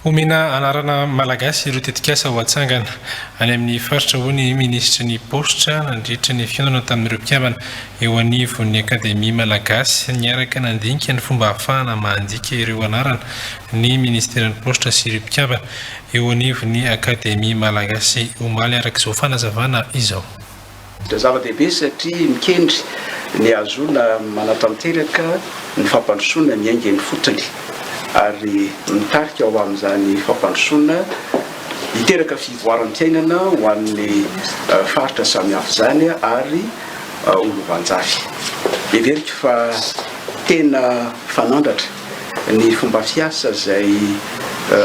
Homena anarana malagasy ireo tetikasa ho atsangana any amin'ny faritra, hoy ny minisitry ny Paositra nandritra ny fihaonana tamin'ireo mpikambana eo anivon'ny Akademia Malagasy. Niaraka nandinika ny fomba ahafahana mandika ireo anarana ny minisiteran'ny Paositra sy ireo mpikambana eo anivon'ny Akademia Malagasy omaly, araka izao fanazavana izao. Zava-dehibe satria mikendry ny hahazoana manatanteraka ny fampandrosoana miainga eny ifotony ary mitarika ho amin'izany fampandrosoana hiteraka fivoaram-piainana ho an'ny faritra samihafa izany ary ho lovanjafy. Heveriko fa tena fanandratra ny fomba fiasa izay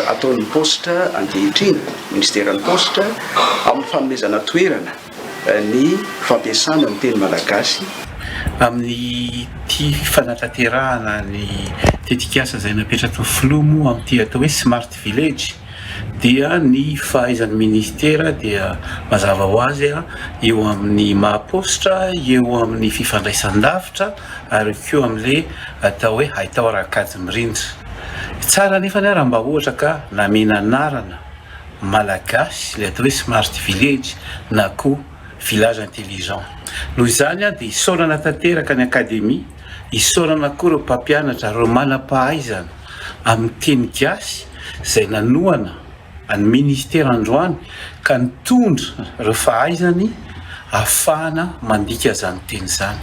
ataon'ny paositra ankehitriny, Minisiteran'ny Paositra, amin'ny fanomezana toerana ny fampiasana ny teny malagasy. Amin'ity fanatanterahana ny tetikasa izay napetraky ny Filoha moa amin'ity atao hoe Smart Village dia ny fahaizan'ny Ministera dia mazava ho azy eo amin'ny maha paositra, eo amin'ny fifandraisan-davitra ary koa amin'ilay atao hoe haitao ara-kajy mirindra. Tsara anefa raha mba ohatra ka namena anarana Malagasy ilay atao hoe smart village na koa village intelligent. Noho izany dia isaorana tanteraka ny Akademia, isaorana koa ireo mpampianatra, ireo manam-pahaizana amin'ny teny gasy izay nanohana an'ny Ministera androany ka nitondra ireo fahaizany ahafahana mandika izany teny izany.